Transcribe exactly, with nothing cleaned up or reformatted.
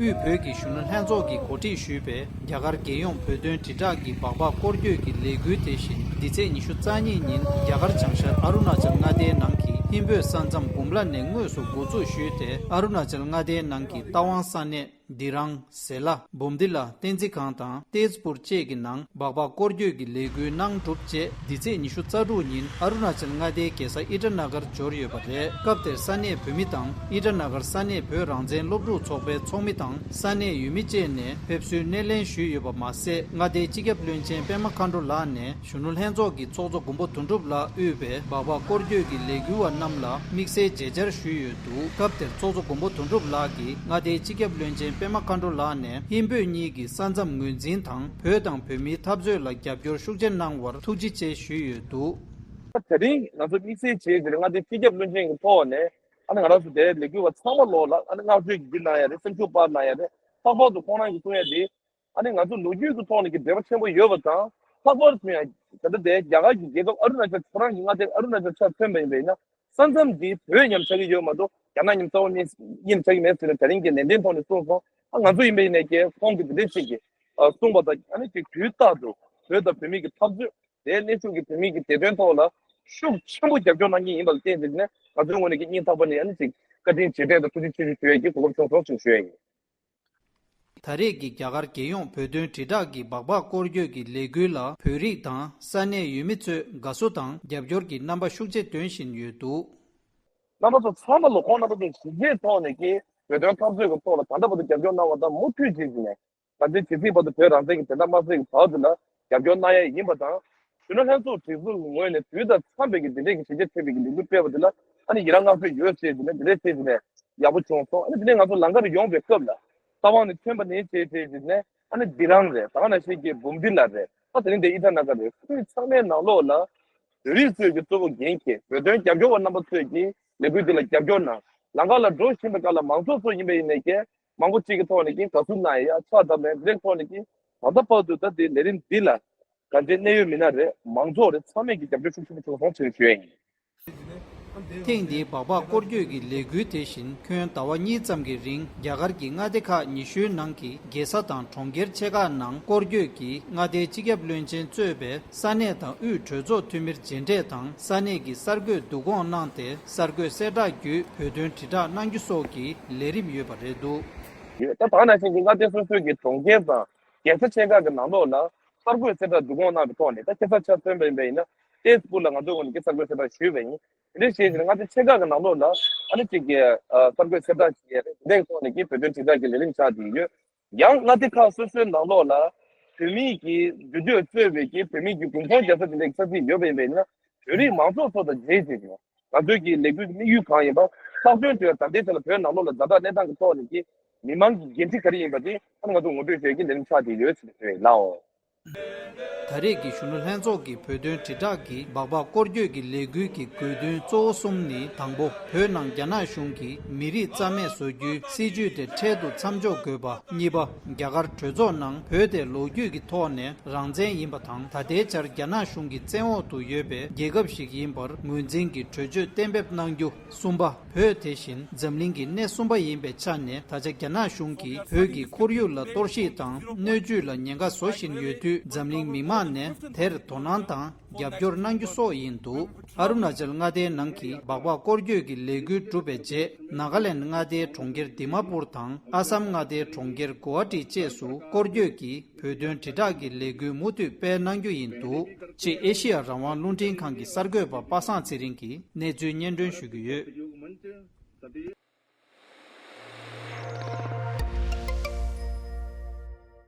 དབུས་བོད་ཀྱི་གཞོན་ནུ་ལྷན་ཚོགས་ཀྱིས་གོ་སྒྲིག་ཞུས་པའི་རྒྱ་གར་རྒྱལ་ཡོངས་བོད་དོན་དྲིལ་བསྒྲགས་ཀྱི་སྦག་སྦག་སྐོར་སྐྱོད་ཀྱི་ལས་འགུལ་དེ་བཞིན་འདི་ཚེས་ཉི་ཤུ་རྩ་གཉིས་ཉིན་རྒྱ་གར་བྱང་ཤར་ཨ་རུ་ན་ཅལ་མངའ་སྡེའི་ནང་གི་ཧིན་བོད་ས་མཚམས་འབུམ་ལ་ནས་དངོས་སུ་འགོ་འཛུགས་ཞུས་ཏེ། ཨ་རུ་ན་ཅལ་མངའ་སྡེའི་ནང་གི་རྟ་དབང་ས་གནས། དི་རང་། ཟེ་ལ། འབུམ་དི་ལ། བསྟན་འཛིན་ཁང་དང་ཏེས་པུར་བཅས་ཀྱི་ནང་སྦག་སྦག་སྐོར་སྐྱོད་ཀྱི་ལས་འགུལ་གནང་གྲུབ་རྗེས། འདི་ཚེས་ཉི་ཤུ་རྩ་དྲུག་ཉིན་ཨ་རུ་ན་ཅལ་མངའ་སྡེའི་རྒྱལ་ས་ཨི་ཊ་ན་གར་འབྱོར་ཡོད་པ་རེད། སྐབས་དེར་ས་གནས་བོད་མི་དང་ཨི་ཊ་ན་གར་ས་གནས་བོད་རང་བཙན་སློབ་ཕྲུག་ཚོགས་པའི་ཚོགས་མི་དང་ས་གནས་ཡུལ་མི་བཅས་ནས་ཕེབས་བསུའི་སྣེ་ལེན་ཞུས་ཡོད་པ་མ་ཟད། མངའ་སྡེའི་སྤྱི་ཁྱབ་བློན་ཆེན་པད་མ་མཁའ་འགྲོ་ལགས་ནས། གཞོན་ནུ་ལྷན་ཚོགས་ཀྱི་ཚོགས་གཙོ་མགོན་པོ་དོན་གྲུབ་ལགས་དབུས་པའི་སྦག་སྦག་སྐོར་སྐྱོད་ཀྱི་ལས་འགུལ་བ་རྣམས་ལ་དམིགས་བསལ་མཇལ་བཅར་ཞུས་ཡོད་འདུག་སྐབས་དེར་ཚོགས་གཙོ་མགོན་པོ་དོན་གྲུབ་ལགས་ཀྱིས་མངའ་སྡེའི་སྤྱི་ཁྱབ་བློན་ཆེན་པད་མ་མཁའ་འགྲོ་ལགས་ནས་ཧིན་བོད་གཉིས་ཀྱི་ས་མཚམས་ངོས་འཛིན་དང་བོད་དང་བོད་མིའི་འཐབ་རྩོད་ལ་རྒྱབ་སྐྱོར་ཤུགས་ཆེ་གནང་བར་ཐུགས་རྗེ་ཆེ་ཞུས་ཡོད་འདུག་དེ་རིང་ང་ཚོ་དམིགས་བསལ་བྱས་ཏེ་མངའ་སྡེའི་སྤྱི་ཁྱབ་བློན་ཆེན་གྱི་ཐོག་ནས་ཨ་ནི་ང་རང་ཚོ་དེའི་ལས་འགུལ་བ་ཚང་མ་ལོག་ལ་ཨ་ནི་བསྔགས་བརྗོད་ཀྱི་འདི་གནང་ཡ་རེད། སེམས་ཤུགས་སྤར་གནང་ཡ་རེད། ལྷག་པར་དུ་ཁོང་རང་གིས་གསུང་ཡ་དེ། ཨ་ནི་ང་ཚོ་ལོ་རྒྱུས་ཀྱི་ཐོག་ནས་ཀྱི་འབྲེལ་བ་ཆེན་པོ་ཡོད་པ་དང་། ལྷག་པར་དུ་ཡང་ད་ལྟ་དེ་རྒྱ་གར་གྱི་རྒྱལ་ཁབ་ཨ་རུ་ན་ཅལ་ཁོ་རང་གི་མངའ་སྡེ་ཨ་རུ་ན་ཅལ་ཆ་མཚོན་པ་ཡིན་པ་ཡིན་ན། ས་མཚམས་འདི་བོད་མཉམ་ཆགས་ཀྱི་ཡོད་མ་གཏོགས་རྒྱ་ནག་མཉམ་རྩ་བ་ཉིད་ཡིན་ཆགས་ཀྱི་མེད་ཟེར་ནས་དེ་རིང་གི་ལན་ལྡན་ཐོག་ནས་གསུངས་སོང་། ཨ་ང་ཚོ་ཡིན་པ་ཡིན་ནས་ཀྱི་ཁོང་གི་དེ་འདྲས་ཅིག་གིས་གསུངས་པ་དང་། ཨ་ནི་ཅིག་དུས་རྟག་ཏུ་བོད་དང་བོད་མི་གི་འཐབ་རྩོད་དེའི་གནས་ཤུགས་ཀྱི་བོད་མི་གི་བདེ་དོན་ཐོག་ལ་ཤུགས་ཆེན་པོ་རྒྱབ་སྐྱོར་གནང་གི་ཡིན་པ་ལ་བརྟེན་བྱས་ནས་ང་ཚོའི་ངོས་ནས་ཀྱི་སྙིང་ཐག་པ་ནས་ཨ་ནི་ཅིག་བཀའ་དྲིན་རྗེས་དྲན་དང་ཐུགས་རྗེ་ཆེ་ཞུ་ཞུ་ཡས་ཀྱི་གོ་སྐབས་བྱུང་སོང་ཞེས་ཞུ་ཡས་ཡིན། ད་རེས་ཀྱི་རྒྱ་གར་རྒྱལ་ཡོངས་བོད་དོན་དྲིལ་བསྒྲགས་ཀྱི་སྦག་སྦག་སྐོར་སྐྱོད་ཀྱི་ལས་འགུལ་ལ་བོད་རིགས་དང་ས་གནས་ཡུལ་མི་ཚོས་དགའ་བསུ་དང་རྒྱབ་སྐྱོར་གྱི་རྣམ་པ་ཤུགས་ཆེ་སྟོན་བཞིན་ཡོད་འདུག་རྣམ་པ་ཚོ་ཚང་མ་ལ་ཁོང་རྣམ་པ་ཚོ་གཞིས་བྱེས་ཐོག་ནས་ཀྱི་བོད་དོན་འཐབ་རྩོད་ཀྱི་ཐོག་ལ་ད་ལྟ་བར་དུ་རྒྱབ་སྐྱོར་གནང་བ་དང་། མུ་མཐུད་བྱེད་ཀྱི་ནས་ང་ཚོའི་ཇི་སྲིད་བར་དུ་བོད་རང་བཙན་གྱི་བདེན་མཐའ་མ་གསལ་གྱི་བར་དུ་ལ་རྒྱབ་སྐྱོར་གནང་ཡ་ཡིན་པ་དང་། གཞོན་ནུ་ལྷན་ཚོགས་སྒྲིག་འཛུགས་ཀྱི་ངོས་ནས་དུས་དང་འཚམས་པའི་གི་འདི་འདྲའི་གི་གཞི་རྒྱ་ཆེ་བའི་གི་ལས་འགུལ་སྤེལ་བ་འདི་ལ་ཨ་ནི་ཡི་རངས་བསྔགས་བརྗོད་ཡོད་ཟེར་གྱི་ནས་འདི་འདྲའི་ཟེར་གྱི་ནས་ཡག་པོ་བྱུང་སོང་། ཨ་ནི་དེ་ནས་ང་ཚོ་ལམ་ཁར་ཡོང་བའི་སྐབས་ལ་རྟ་དབང་ནས་ཐོན་པ་ནས་བྱས་བྱས་བྱས་ནས་ཨ་ནི་དི་རང་རེད། ད་ག་ནང་བཞིན་གྱི་འབུམ་དི་ལ་རེད། ད་དེ་རིང་དེ་ཨི་ཊ་ན་གར་རེད། ཁུལ་ཚང་མའི་ནང་ལོགས་ལ་བོད་རིགས་ཚོས་ཀྱི་གཙོ་བོ་འགན་འཁྱེར། བོད་དོན་རྒྱབ་སྐྱོར་བ་རྣམ་པ་ཚོས་ཀྱི་ལས་འགུལ་འདི་ལ་རྒྱབ་སྐྱོར་གནང་། ལམ་ཁ་ལ་འགྲོ་བཞིན་པའི་སྐབས་ལ་མང་ཚོགས་ཚོ་ཡིན་པ་ཡིན་ནས་ཀྱི་མང་པོ་གཅིག་གི་ཐོག་ནས་ཀྱི་དགའ་བསུ་གནང་ཡ་ཕྱག་བརྡབས་ནས་འདི་ཐོག་ནས་ཀྱི་ད་ལྟ་བར་དུ་ད་དེ་ལས་རིམ་འདི་ལ་ག་འདྲའི་གནད་ཡོད་མི་སྣ་རེད། མང་ཚོགས་རེད། ཚང་མས་ཀྱི་རྒྱབ་སྐྱོར་ཤུགས་ཆེན་པོ་བྱུང་སོང་ཞེས་ཞུ་ཡ་ཡིན། ཐེངས་འདིའི་སྦག་སྦག་སྐོར་སྐྱོད་ཀྱི་ལས་འགུལ་དེ་བཞིན་ཁྱོན་ཟླ་བ་གཉིས་ཙམ་གྱི་རིང་རྒྱ་གར་གྱི་མངའ་སྡེ་ཁག་ཉི་ཤུའི་ནང་གི་རྒྱལ་ས་དང་གྲོང་ཁྱེར་ཆེ་ཁག་ནང་སྐོར་སྐྱོད་ཀྱིས་མངའ་སྡེའི་སྤྱི་ཁྱབ་བློན་ཆེན་གཙོས་པའི་ས་གནས་དང་དབུས་གྲོས་ཚོགས་འཐུས་མིར་མཇལ་འཕྲད་དང་ས་གནས་ཀྱི་གསར་འགོད་བསྡུ་སྐོང་གནང་སྟེ། གསར་འགོད་གསལ་བསྒྲགས་བརྒྱུད་བོད་དོན་དྲིལ་བསྒྲགས་གནང་རྒྱུ་སོགས་ཀྱི་ལས་རིམ་ཡོད་པ་རེད་འདུག་ཡོད། ད་ད་ག་ནང་བཞིན་གྱི་མངའ་སྡེ་སོ་སོའི་གི་གྲོང་ཁྱེར་དང་རྒྱལ་ས་ཆེ་ཁག་གི་ནང་ལོགས་ལ་གསར་འགོད་གསལ་བསྒྲགས་བསྡུ་སྐོང་གནང་བའི་ཐོག་ནས། ད་ཁ་སང་ཆ་མཚོན་པ་ཡིན་པ་ཡིན་ན་ཏེས་པུར་ལ་ང་ཚོའི་ངོས་ནས་ཀྱི་གསར་འགོད་གསལ་བསྒྲགས་ཞུས་པ་ཡིན། དེ་འདྲ་བྱས་ནས་མངའ་སྡེ་ཆེ་ཁག་གི་ནང་ལོགས་ལ་ཨ་ནི་གཅིག་གི་ཨ་གསར་འགོད་གསལ་བསྒྲགས་བྱས་རེད། དེ་འདྲའི་ཐོག་ནས་ཀྱི་བོད་དོན་དྲིལ་བསྒྲགས་ཀྱི་ལས་རིམ་ཆགས་བསྡད་ཡོད། ཡང་མངའ་སྡེ་ཁག་སོ་སོའི་ནང་ལོགས་ལ་བོད་མིའི་གི་འདུས་སྡོད་གཙོས་པའི་གི་བོད་མིའི་གི་དགོན་ཁོངས་རྒྱག་ས་དེ་འདྲའི་ས་ཚིགས་ཡོད་པ་ཡིན་པ་ཡིན་ན། བོད་རིགས་མང་ཚོགས་ཚོ་དང་མཇལ་བྱས་ནས་ང་ཚོའི་གི་ལས་འགུལ་གྱི་དམིགས་ཡུལ་གང་ཡིན་པ། ལྷག་དོན་དུ་ཡང་ད་ལྟའི་ཆ་ལ་བོད་ནང་ལོགས་ལ་ཛ་དྲག་གནས་སྟངས་ཀྱི་ཐོག་ནས་ཀྱི་མི་མང་གི་འགན་འཁྲི་ག་རེ་ཡིན་པ་དེ་ཨ་ནི་ང་ཚོ་ངོ་སྤྲོད་བྱེད་ཀྱི་ལས་རིམ་ཆགས་བསྡད་ཡོད་ཟེར་ནས་ཞུ་ཡ་ཡིན་ལགས། ད་རེས་ཀྱི་གཞོན་ནུ་ལྷན་ཚོགས་ཀྱི་བོད་དོན་དྲིལ་བསྒྲགས་ཀྱི་སྦག་སྦག་སྐོར་སྐྱོད་ཀྱི་ལས་འགུལ་གྱི་དགོས་འདུན་གཙོ་བོ་གསུམ་ནི། དང་པོ། བོད་ནང་རྒྱ་ནག་གཞུང་གིས་མི་རིགས་རྩ་མེད་བཟོ་རྒྱུའི་སྲིད་ཇུས་དེ་འཕྲལ་དུ་མཚམས་འཇོག་དགོས་པ། གཉིས་པ། རྒྱ་གར་གྲོས་ཚོགས་ནང་བོད་དེ་ལོ་རྒྱུས་ཀྱི་ཐོག་ནས་རང་བཙན་ཡིན་པ་དང་། ད་ལྟའི་ཆར་རྒྱ་ནག་གཞུང་གི་བཙན་འོག་ཏུ་ཡོད་པའི་རྒྱལ་ཁབ་ཞིག་ཡིན་པར་ངོས་འཛིན་གྱི་གྲོས་ཆོད་གཏན་འབེབས་གནང་རྒྱུ། གསུམ་པ། བོད་དེ་བཞིན་འཛམ་གླིང་གི་སྣེ་གསུམ་པ་ཡིན་པའི་ཆ་ནས། ད་ཆ་རྒྱ་ནག་གཞུང་གིས་བོད་ཀྱི་ཁོར་ཡུག་ལ་གཏོར་བཤིག་དང་སྣོད་བཅུད་ལ་ཉེན་ཁ་བཟོ་བཞིན་ཡོད་དུས། འཛམ་གླིང་མི་མང་ནས་དེར་དོ་སྣང་དང་རྒྱབ་སྐྱོར་གནང་རྒྱུ་སོགས་ཡིན་འདུག་ཨ་རུ་ན་ཅལ་མངའ་སྡེའི་ནང་གི་སྦག་སྦག་སྐོར་སྐྱོད་ཀྱི་ལས་འགུལ་གྲུབ་པའི་རྗེས། ནཱ་ག་ལེན་མངའ་སྡེའི་གྲོང་ཁྱེར་དི་མ་པུར་དང་ཨ་སམ་མངའ་སྡེའི་གྲོང་ཁྱེར་གོ་ཧ་ཏི་བཅས་སུ་སྐོར་སྐྱོད་ཀྱི་བོད་དོན་དྲིལ་བསྒྲགས་ཀྱི་ལས་འགུལ་མུ་མཐུད་སྤེལ་གནང་རྒྱུ་ཡིན་འདུག་ཅེས་ཨེ་ཤེ་ཡ་རང་དབང་རླུང་འཕྲིན་ཁང་གི་གསར་འགོད་པ་པ་སངས་ཚེ་རིང་གིས་གནས་ཚུལ་སྙན་སྒྲོན་ཞུ་གི་ཡོད།